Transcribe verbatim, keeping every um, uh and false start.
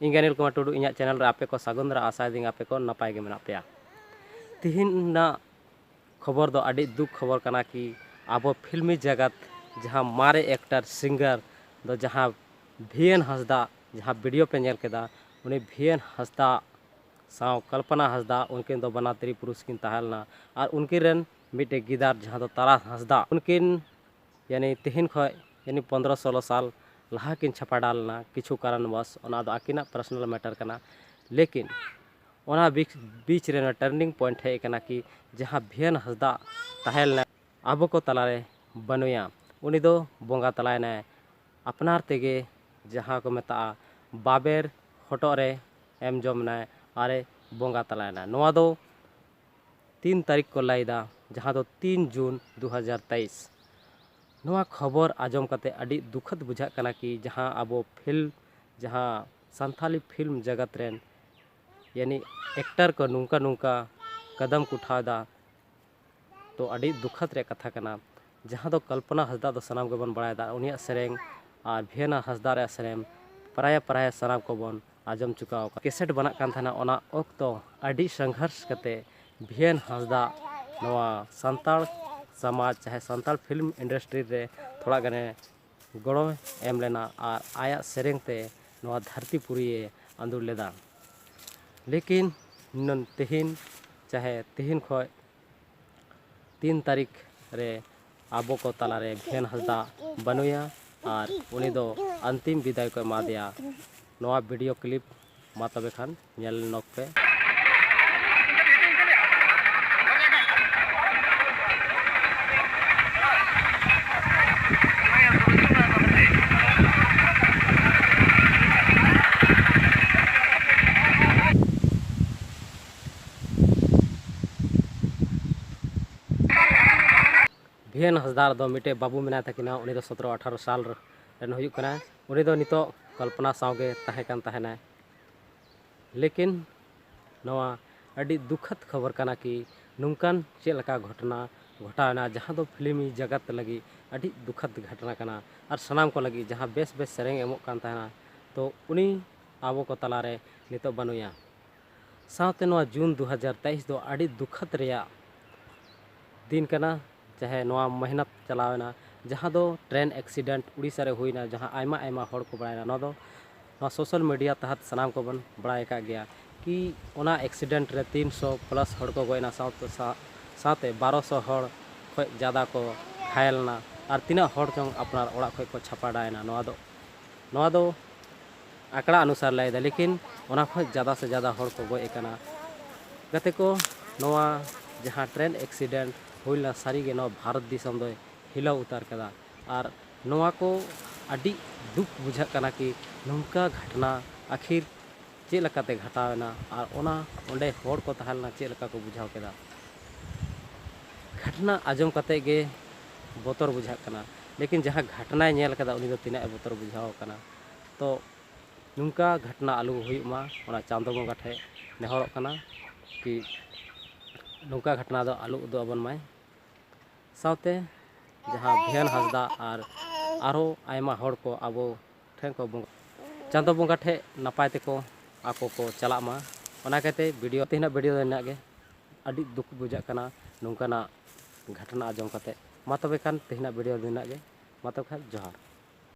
ᱤᱧ ᱜᱮ ᱚᱱᱤᱞ ᱠᱩᱢᱟᱨ ᱴᱩᱰᱩ, ᱤᱧᱟᱹᱜ ᱪᱮᱱᱮᱞ ᱨᱮ ᱟᱯᱮ ᱠᱚ ᱥᱟᱹᱜᱩᱱ ᱫᱟᱨᱟᱢ, ᱟᱥᱟᱭᱮᱫᱟᱹᱧ ᱟᱯᱮ ᱠᱚ ᱱᱟᱯᱟᱭ ᱜᱮ ᱢᱮᱱᱟᱜ ᱯᱮᱭᱟ᱾ ᱛᱮᱦᱮᱧ ᱨᱮᱱᱟᱜ ᱠᱷᱚᱵᱚᱨ ᱫᱚ ᱟᱹᱰᱤ ᱫᱩᱠ ᱠᱷᱚᱵᱚᱨ ᱠᱟᱱᱟ ᱠᱤ ᱟᱵᱚ ᱯᱷᱤᱞᱢᱤ ᱡᱟᱜᱟᱛ ᱡᱟᱦᱟᱸ ᱢᱟᱨᱮ ᱮᱠᱴᱟᱨ ᱥᱤᱝᱜᱟᱨ ᱫᱚ ᱡᱟᱦᱟᱸ ᱵᱷᱤ ᱮᱱ ᱦᱟᱸᱥᱫᱟ, ᱡᱟᱦᱟᱸ ᱵᱷᱤᱰᱤᱭᱳ ᱯᱮ ᱧᱮᱞ ᱠᱮᱫᱟ, ᱩᱱᱤ ᱵᱷᱤ ᱮᱱ ᱦᱟᱸᱥᱫᱟ ᱥᱟᱶ ᱠᱚᱞᱯᱚᱱᱟ ᱦᱟᱸᱥᱫᱟ, ᱩᱱᱠᱤᱱ ᱫᱚ ᱵᱟᱱᱟᱨ ᱛᱨᱤ ᱯᱩᱨᱩᱥ ᱠᱤᱱ ᱛᱟᱦᱮᱸ ᱞᱮᱱᱟ᱾ ᱟᱨ ᱩᱱᱠᱤᱱ ᱨᱮᱱ ᱢᱤᱫᱴᱮᱡ ᱜᱤᱫᱟᱹᱨ ᱡᱟᱦᱟᱸ ᱫᱚ ᱛᱟᱨᱟ ᱦᱟᱸᱥᱫᱟ, ᱩᱱᱠᱤᱱ ᱭᱟᱱᱤ ᱛᱮᱦᱮᱧ ᱠᱷᱚᱱ ᱭᱟᱱᱤ ᱯᱚᱱᱫᱽᱨᱚ ᱥᱳᱞᱳ ᱥᱟᱞ ᱞᱟᱦᱟ ᱠᱤᱱ ᱪᱷᱟᱯᱟᱰᱟ ᱞᱮᱱᱟ ᱠᱤᱪᱷᱩ ᱠᱟᱨᱚᱱᱵᱚᱥ, ᱚᱱᱟ ᱫᱚ ᱟᱹᱠᱤᱱᱟᱜ ᱯᱟᱨᱥᱚᱱᱟᱞ ᱢᱮᱴᱟᱨ ᱠᱟᱱᱟ᱾ ᱞᱮᱠᱤᱱ ᱚᱱᱟ ᱵᱤᱪ, ᱵᱤᱪ ᱨᱮ ᱴᱟᱨᱱᱤᱝ ᱯᱚᱭᱮᱱᱴ ᱦᱮᱡ ᱟᱠᱟᱱᱟ ᱠᱤ ᱡᱟᱦᱟᱸ ᱵᱷᱤ ᱮᱱ ᱦᱟᱸᱥᱫᱟ ᱛᱟᱦᱮᱸ ᱞᱮᱱᱟ, ᱟᱵᱚ ᱠᱚ ᱛᱟᱞᱟᱨᱮ ᱵᱟᱹᱱᱩᱭᱟ᱾ ᱩᱱᱤ ᱫᱚ ᱵᱚᱸᱜᱟ ᱛᱟᱞᱟᱭᱮᱱᱟᱭ ᱟᱯᱱᱟᱨ ᱛᱮᱜᱮ, ᱡᱟᱦᱟᱸ ᱠᱚ ᱢᱮᱛᱟᱜᱼᱟ ᱵᱟᱵᱮᱨ ᱦᱚᱴᱚᱜ ᱨᱮ ᱮᱢ ᱡᱚᱢ ᱮᱱᱟᱭ ᱟᱨᱮ ᱵᱚᱸᱜᱟ ᱛᱟᱞᱟᱭᱮᱱᱟ᱾ ᱱᱚᱣᱟ ᱫᱚ ᱛᱤᱱ ᱛᱟᱹᱨᱤᱠᱷ ᱠᱚ ᱞᱟᱹᱭᱫᱟ, ᱡᱟᱦᱟᱸ ᱫᱚ ᱛᱤᱱ ᱡᱩᱱ ᱫᱩ ᱦᱟᱡᱟᱨ ᱛᱮᱭᱤᱥ᱾ ᱱᱚᱣᱟ ᱠᱷᱚᱵᱚᱨ ᱟᱸᱡᱚᱢ ᱠᱟᱛᱮ ᱟᱹᱰᱤ ᱫᱩᱠᱷᱟᱹᱛ ᱵᱩᱡᱷᱟᱹᱜ ᱠᱟᱱᱟ ᱠᱤ ᱡᱟᱦᱟᱸ ᱟᱵᱚ ᱯᱷᱤᱞᱢ, ᱡᱟᱦᱟᱸ ᱥᱟᱱᱛᱷᱟᱞᱤ ᱯᱷᱤᱞᱢ ᱡᱟᱜᱟᱛ ᱨᱮᱱ ᱭᱟᱱᱤ ᱮᱠᱴᱟᱨ ᱠᱚ ᱱᱚᱝᱠᱟ ᱱᱚᱝᱠᱟ ᱠᱟᱫᱟᱢ ᱠᱚ ᱩᱴᱷᱟᱣ ᱮᱫᱟ, ᱛᱚ ᱟᱹᱰᱤ ᱫᱩᱠᱷᱟᱹᱛ ᱨᱮᱭᱟᱜ ᱠᱟᱛᱷᱟ ᱠᱟᱱᱟ᱾ ᱡᱟᱦᱟᱸ ᱫᱚ ᱠᱚᱞᱯᱚᱱᱟ ᱦᱟᱸᱥᱫᱟ ᱫᱚ ᱥᱟᱱᱟᱢ ᱜᱮᱵᱚᱱ ᱵᱟᱲᱟᱭᱮᱫᱟ, ᱩᱱᱤᱭᱟᱜ ᱥᱮᱨᱮᱧ ᱟᱨ ᱵᱷᱤ ᱮᱱ ᱦᱟᱸᱥᱫᱟ ᱨᱮᱭᱟᱜ ᱥᱮᱨᱮᱧ ᱯᱨᱟᱭ ᱯᱨᱟᱭ ᱥᱟᱱᱟᱢ ᱠᱚᱵᱚᱱ ᱟᱸᱡᱚᱢ ᱪᱩᱠᱟᱣ ᱟᱠᱟᱫ᱾ ᱠᱮᱥᱮᱴ ᱵᱮᱱᱟᱜ ᱠᱟᱱ ᱛᱟᱦᱮᱱᱟ, ᱚᱱᱟ ᱚᱠᱛᱚ ᱟᱹᱰᱤ ᱥᱚᱝᱜᱷᱚᱨᱥ ᱠᱟᱛᱮ ᱵᱷᱤ ᱮᱱ ᱦᱟᱸᱥᱫᱟ ᱱᱚᱣᱟ ᱥᱟᱱᱛᱟᱲ ᱥᱚᱢᱟᱡᱽ, ᱪᱟᱦᱮ ᱥᱟᱱᱛᱟᱲ ᱯᱷᱤᱞᱢ ᱤᱱᱰᱟᱥᱴᱨᱤ ᱨᱮ ᱛᱷᱚᱲᱟ ᱜᱟᱱᱮ ᱜᱚᱲᱚᱭ ᱮᱢ ᱞᱮᱱᱟ ᱟᱨ ᱟᱭᱟᱜ ᱥᱮᱨᱮᱧ ᱛᱮ ᱱᱚᱣᱟ ᱫᱷᱟᱹᱨᱛᱤ ᱯᱩᱨᱤᱭᱮ ᱟᱸᱫᱳᱲ ᱞᱮᱫᱟ᱾ ᱞᱮᱠᱤᱱ ᱱᱚᱱ-, ᱛᱮᱦᱮᱧ, ᱪᱟᱦᱮ ᱛᱮᱦᱮᱧ ᱠᱷᱚᱱ ᱛᱤᱱ ᱛᱟᱹᱨᱤᱠᱷ ᱨᱮ ᱟᱵᱚ ᱠᱚ ᱛᱟᱞᱟᱨᱮ ᱵᱷᱤ ᱮᱱ ᱦᱟᱸᱥᱫᱟ ᱵᱟᱹᱱᱩᱭᱟ ᱟᱨ ᱩᱱᱤ ᱫᱚ ᱟᱱᱛᱤᱢ ᱵᱤᱫᱟᱭ ᱠᱚ ᱮᱢᱟᱫᱮᱭᱟ᱾ ᱱᱚᱣᱟ ᱵᱷᱤᱰᱤᱭᱳ ᱠᱞᱤᱯ ᱢᱟ ᱛᱚᱵᱮ ᱠᱷᱟᱱ ᱧᱮᱞ ᱱᱚᱠ ᱯᱮ᱾ ᱵᱷᱤ ᱮᱱ ᱦᱟᱸᱥᱫᱟ ᱨᱮᱫᱚ ᱢᱤᱫᱴᱮᱡ ᱵᱟᱹᱵᱩ ᱢᱮᱱᱟᱭ ᱛᱟᱹᱠᱤᱱᱟ, ᱩᱱᱤ ᱫᱚ ᱥᱚᱛᱨᱚ ᱟᱴᱷᱟᱨᱚ ᱥᱟᱞ ᱨᱮᱱ ᱦᱩᱭᱩᱜ ᱠᱟᱱᱟᱭ᱾ ᱩᱱᱤ ᱫᱚ ᱱᱤᱛᱚᱜ ᱠᱚᱞᱯᱚᱱᱟ ᱥᱟᱶᱜᱮ ᱛᱟᱦᱮᱸ ᱠᱟᱱ ᱛᱟᱦᱮᱱᱟᱭ᱾ ᱞᱮᱠᱤᱱ ᱱᱚᱣᱟ ᱟᱹᱰᱤ ᱫᱩᱠᱷᱟᱹᱛ ᱠᱷᱚᱵᱚᱨ ᱠᱟᱱᱟ ᱠᱤ ᱱᱚᱝᱠᱟᱱ ᱪᱮᱫ ᱞᱮᱠᱟ ᱜᱷᱚᱴᱚᱱᱟ ᱜᱷᱚᱴᱟᱣᱮᱱᱟ, ᱡᱟᱦᱟᱸ ᱫᱚ ᱯᱷᱤᱞᱢᱤ ᱡᱟᱜᱟᱛ ᱞᱟᱹᱜᱤᱫ ᱟᱹᱰᱤ ᱫᱩᱠᱷᱟᱹᱛ ᱜᱷᱚᱴᱚᱱᱟ ᱠᱟᱱᱟ᱾ ᱟᱨ ᱥᱟᱱᱟᱢ ᱠᱚ ᱞᱟᱹᱜᱤᱫ ᱡᱟᱦᱟᱸ ᱵᱮᱥ ᱵᱮᱥ ᱥᱮᱨᱮᱧ ᱮᱢᱚᱜ ᱠᱟᱱ ᱛᱟᱦᱮᱱᱟ, ᱛᱚ ᱩᱱᱤ ᱟᱵᱚ ᱠᱚ ᱛᱟᱞᱟᱨᱮ ᱱᱤᱛᱚᱜ ᱵᱟᱹᱱᱩᱭᱟ᱾ ᱥᱟᱶᱛᱮ ᱱᱚᱣᱟ ᱡᱩᱱ ᱫᱩ ᱦᱟᱡᱟᱨ ᱛᱮᱭᱤᱥ ᱫᱚ ᱟᱹᱰᱤ ᱫᱩᱠᱷᱟᱛ ᱨᱮᱭᱟᱜ ᱫᱤᱱ ᱠᱟᱱᱟ, ᱪᱟᱦᱮ ᱱᱚᱣᱟ ᱢᱮᱦᱱᱚᱛ ᱪᱟᱞᱟᱣᱮᱱᱟ, ᱡᱟᱦᱟᱸ ᱫᱚ ᱴᱨᱮᱱ ᱮᱠᱥᱤᱰᱮᱱᱴ ᱩᱲᱤᱥᱥᱟ ᱨᱮ ᱦᱩᱭᱱᱟ, ᱡᱟᱦᱟᱸ ᱟᱭᱢᱟ ᱟᱭᱢᱟ ᱦᱚᱲ ᱠᱚ ᱵᱟᱲᱟᱭᱮᱱᱟ᱾ ᱱᱚᱣᱟ ᱫᱚ ᱱᱚᱣᱟ ᱥᱳᱥᱟᱞ ᱢᱤᱰᱤᱭᱟ ᱛᱟᱦᱟᱛ ᱥᱟᱱᱟᱢ ᱠᱚᱵᱚᱱ ᱵᱟᱲᱟᱭ ᱟᱠᱟᱫ ᱜᱮᱭᱟ ᱠᱤ ᱚᱱᱟ ᱮᱠᱥᱤᱰᱮᱱᱴ ᱨᱮ ᱛᱤᱱ ᱥᱚ ᱯᱞᱟᱥ ᱦᱚᱲ ᱠᱚ ᱜᱚᱡ ᱮᱱᱟ, ᱥᱟᱶᱛᱮ ᱥᱟ-, ᱥᱟᱶᱛᱮ ᱵᱟᱨᱚ ᱥᱚ ᱦᱚᱲ ᱠᱷᱚᱱ ᱡᱟᱫᱟ ᱠᱚ ᱜᱷᱟᱭᱮᱞ ᱮᱱᱟ, ᱟᱨ ᱛᱤᱱᱟᱹᱜ ᱦᱚᱲ ᱪᱚᱝ ᱟᱯᱱᱟᱨ ᱚᱲᱟᱜ ᱠᱷᱚᱱ ᱠᱚ ᱪᱷᱟᱯᱟᱰᱟᱭᱮᱱᱟ᱾ ᱱᱚᱣᱟ ᱫᱚ, ᱱᱚᱣᱟ ᱫᱚ ᱟᱠᱲᱟ ᱚᱱᱩᱥᱟᱨ ᱞᱟᱹᱭ ᱮᱫᱟ, ᱞᱮᱠᱤᱱ ᱚᱱᱟ ᱠᱷᱚᱱ ᱡᱟᱫᱟ ᱥᱮ ᱡᱟᱫᱟ ᱦᱚᱲ ᱠᱚ ᱜᱚᱡ ᱟᱠᱟᱱᱟ᱾ ᱜᱟᱛᱮ ᱠᱚ, ᱱᱚᱣᱟ ᱡᱟᱦᱟᱸ ᱴᱨᱮᱱ ᱮᱠᱥᱤᱰᱮᱱᱴ ᱦᱩᱭ ᱞᱮᱱᱟ, ᱥᱟᱹᱨᱤᱜᱮ ᱱᱚᱣᱟ ᱵᱷᱟᱨᱚᱛ ᱫᱤᱥᱚᱢ ᱫᱚᱭ ᱦᱤᱞᱟᱹᱣ ᱩᱛᱟᱹᱨ ᱠᱮᱫᱟ᱾ ᱟᱨ ᱱᱚᱣᱟ ᱠᱚ ᱟᱹᱰᱤ ᱫᱩᱠ ᱵᱩᱡᱷᱟᱹᱜ ᱠᱟᱱᱟ ᱠᱤ ᱱᱚᱝᱠᱟ ᱜᱷᱚᱴᱱᱟ ᱟᱹᱠᱷᱤᱨ ᱪᱮᱫ ᱞᱮᱠᱟᱛᱮ ᱜᱷᱚᱴᱟᱣ ᱮᱱᱟ, ᱟᱨ ᱚᱱᱟ ᱚᱸᱰᱮ ᱦᱚᱲ ᱠᱚ ᱛᱟᱦᱮᱸ ᱞᱮᱱᱟ, ᱪᱮᱫ ᱞᱮᱠᱟ ᱠᱚ ᱵᱩᱡᱷᱟᱹᱣ ᱠᱮᱫᱟ᱾ ᱜᱷᱚᱴᱱᱟ ᱟᱸᱡᱚᱢ ᱠᱟᱛᱮ ᱜᱮ ᱵᱚᱛᱚᱨ ᱵᱩᱡᱷᱟᱹᱜ ᱠᱟᱱᱟ, ᱞᱮᱠᱤᱱ ᱡᱟᱦᱟᱸ ᱜᱷᱚᱴᱱᱟᱭ ᱧᱮᱞ ᱠᱟᱫᱟ, ᱩᱱᱤ ᱫᱚ ᱛᱤᱱᱟᱹᱜ ᱮ ᱵᱚᱛᱚᱨ ᱵᱩᱡᱷᱟᱹᱣ ᱠᱟᱱᱟ᱾ ᱛᱚ, ᱱᱚᱝᱠᱟ ᱜᱷᱚᱴᱱᱟ ᱟᱞᱚ ᱦᱩᱭᱩᱜ ᱢᱟ, ᱚᱱᱟ ᱪᱟᱸᱫᱚ ᱵᱚᱸᱜᱟ ᱴᱷᱮᱱ ᱱᱮᱦᱚᱨᱚᱜ ᱠᱟᱱᱟ ᱠᱤ ᱱᱚᱝᱠᱟ ᱜᱷᱚᱴᱱᱟ ᱫᱚ ᱟᱞᱚ ᱩᱫᱩᱜ ᱟᱵᱚᱱ ᱢᱟᱭ᱾ ᱥᱟᱶᱛᱮ ᱡᱟᱦᱟᱸ ᱵᱷᱤᱭᱟᱱ ᱦᱟᱸᱥᱫᱟ ᱟᱨ ᱟᱨᱦᱚᱸ ᱟᱭᱢᱟ ᱦᱚᱲ ᱠᱚ ᱟᱵᱚ ᱴᱷᱮᱱ ᱠᱚ ᱵᱚᱸᱜᱟ, ᱪᱟᱸᱫᱚ ᱵᱚᱸᱜᱟ ᱴᱷᱮᱱ ᱱᱟᱯᱟᱭ ᱛᱮᱠᱚ ᱟᱠᱚ ᱠᱚ ᱪᱟᱞᱟᱜ ᱢᱟ᱾ ᱚᱱᱟ ᱠᱟᱛᱮ ᱵᱷᱤᱰᱤᱭᱳ, ᱛᱮᱦᱮᱧᱟᱜ ᱵᱷᱤᱰᱤᱭᱳ ᱫᱚ ᱤᱱᱟᱹᱜ ᱜᱮ᱾ ᱟᱹᱰᱤ ᱫᱩᱠ ᱵᱩᱡᱷᱟᱹᱜ ᱠᱟᱱᱟ ᱱᱚᱝᱠᱟᱱᱟᱜ ᱜᱷᱚᱴᱱᱟ ᱟᱸᱡᱚᱢ ᱠᱟᱛᱮ᱾ ᱢᱟ ᱛᱚᱵᱮ ᱠᱷᱟᱱ ᱛᱮᱦᱮᱧᱟᱜ ᱵᱷᱤᱰᱤᱭᱳ ᱫᱚ ᱤᱱᱟᱹᱜ ᱜᱮ᱾ ᱢᱟ ᱛᱚᱵᱮ ᱠᱷᱟᱱ ᱡᱚᱦᱟᱨ᱾